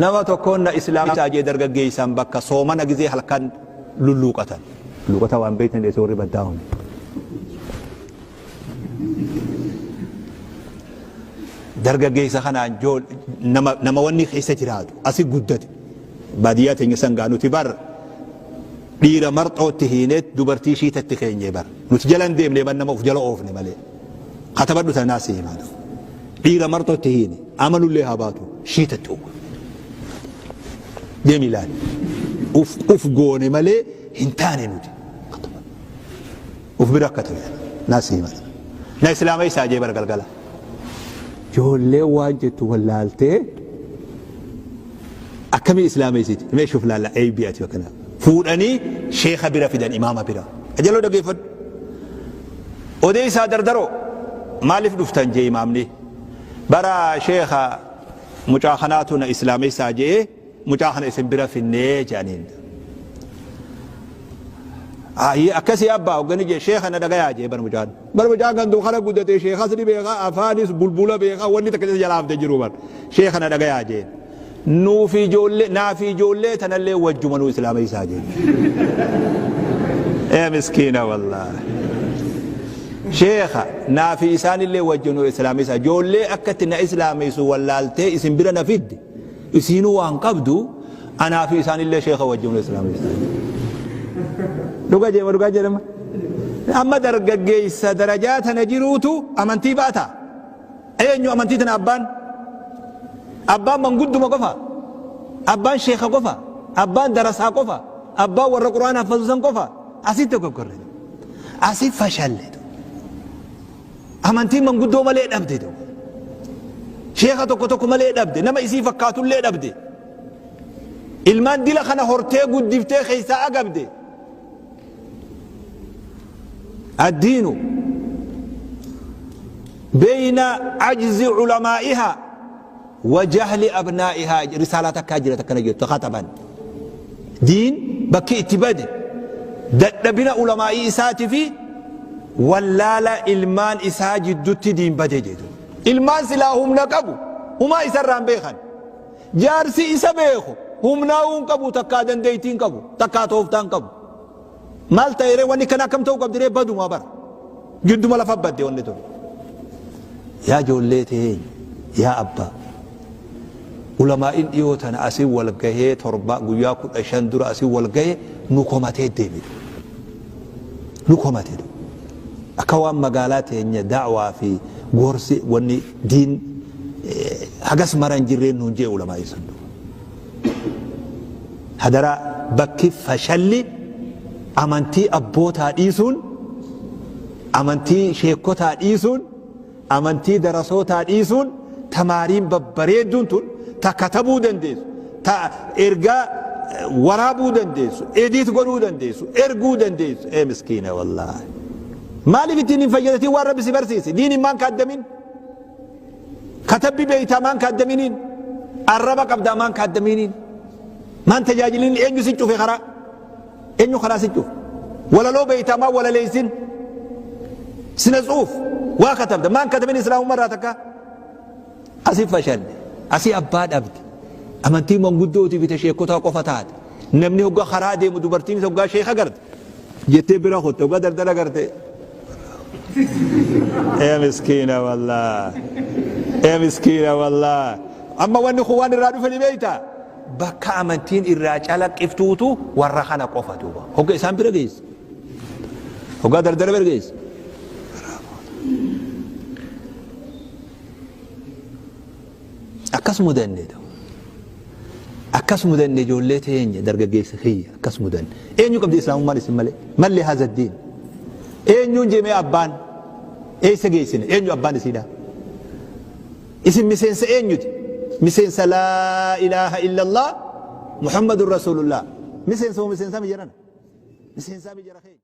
Nama tokkoon na islaamsaa jee dargaggeessan bakka soomana gizee halkan lulluuqatan. Lulluuqata waan beektan dheesse warri baddaa hundi. Dargaggeessa kanaan nama wanni keessa jiraatu asi guddate. Baadiyyaa teenya sangaa nuti bar dhiira marxootti hiineet dubartii shiitatti keenye bar. Nuti jala hin deemne bar nama of jala oofne malee. Katabadhu tanaa si himaa. Dhiira marxootti hiine amanullee haa baatu shiitatti uwwe. Deemi ilaali. Uf goone malee hin taane nuti. Uf bira akka ta'e naa si himaa. Na islaama isaa jee bar galgala. Ijoollee waan jettu wallaaltee akkamii islaameessiti mee shuf laalla eeybii ati bakka fuudhanii sheekha bira fidan imaama bira ajaloo dhageeffadhu odeessaa dardaroo maaliif dhuftan jee imaamni bara sheekha mucaa kanaatu na islaameessaa jee mucaa kana isin bira finnee jedhaniin. Ayyee akkasii abbaa hoggani jee sheekha na dhagayaa jee bar mucaan. Bar mucaan kan dukkana guddate sheekas ni beeka afaanis bulbula beeka wanni takka isa jalaa hafte jiru bar sheekha na dhagayaa jee. Nuufi ijoollee naafi ijoollee tanallee wajjuma nu islaameessaa jee. Ee miskiina wallaahi. Sheekha naafi isaanillee wajjuma nu islaameessaa ijoollee akkatti na islaameessu wallaaltee isin bira na fidde. Isiinuu waan qabdu anaa fi isaanillee sheekha wajjin islaameessaa. Dhuga jeema dhugaa jedhama. Amma dargaggeessa darajaa tana jiruutu amantii baata. Eenyu amantii tana abbaan? Abbaan mangudduma qofa. Abbaan sheekha qofa. Abbaan darasaa qofa. Abbaan warra quraana haffazu san qofa. Asitti dogoggorre. Asi fashalle. Amantiin manguddoo malee dhabde tokko. Sheekha tokko tokko malee dhabde. Nama isii fakkaatullee dhabde. Ilmaan dila kana hortee guddiftee keessaa agabde. Addiinu beeyna ajzi ulamaa'ihaa wa jahli abnaa'ihaa risaalaa takkaa jira takkana jettu kataban. Diin bakki itti bade dadhabina ulamaa'ii isaati fi wallaala ilmaan isaa jiddutti diin bade jedhu. Ilmaan silaa humna qabu humaa isarraan beekan. Jaarsi isa beeku humnaa'uu hin qabu takkaa dandeettii hin qabu takkaa tooftaa hin qabu. Maal ta'e ree wanni kana akkam ta'uu qabdi ree baduma bara. Gidduma lafa badde wanni tun. Yaa ijoollee teenya yaa abbaa. Ulamaa'in dhiyoo tana asii wal gahee torba guyyaa 15 dura asii wal gahee nu komatee deemite. Nu komate. Akka waan magaalaa teenya da'waa fi gorsi wanni diin hagas mara hin jirreen nuun jee ulamaa'in sun. Hadaraa bakki fashalli amantii abbootaa dhiisuun amantii sheekotaa dhiisuun amantii darasootaa dhiisuun tamaariin babbareedduun tun ta katabuu dandeessu ta ergaa waraabuu dandeessu edit godhuu dandeessu erguu dandeessu ee miskiina wallaahi maaliif ittiin hin fayyadatiin waan rabbi si barsiise diin maan kaaddamin katabbi beeytaa maan kaaddaminiin arraba qabdaa maan kaaddaminiin maan tajaajilin eenyu si cufe karaa eenyu karaa si cufe walaloo beeytaa maan walaleeysin sina tsuuf waa katabda maan katabin islaamummaa irraa takka asi fashalle asi abbaa dhabde amantii manguddootii fi sheekotaa qofa taate namni hoggaa karaa deemu dubartiin hoggaa sheeka garte jettee bira kotte hoggaa daldala garte ee miskiina wallaa ee miskiina wallaa amma wanni kun waan irraa dhufe ni beeyta bakka amantiin irraa calaqqiftuutu warra kana qofa duuba hogga isaan bira geesse hoggaa daldala bira geesse akkas mudanne akkas mudanne ijoollee teenya dargaggeessa kiyya akkas mudanne eenyu qabdi islaamummaan isin malee malli haza diin eenyuun jemee abbaan eessa geessine eenyu abbaan isiidha isin miseensa eenyuti miseensa laa ilaaha illallah muhammadun rasuulullah miseensa moo miseensaa mi jedhan miseensaa mi jara keenya.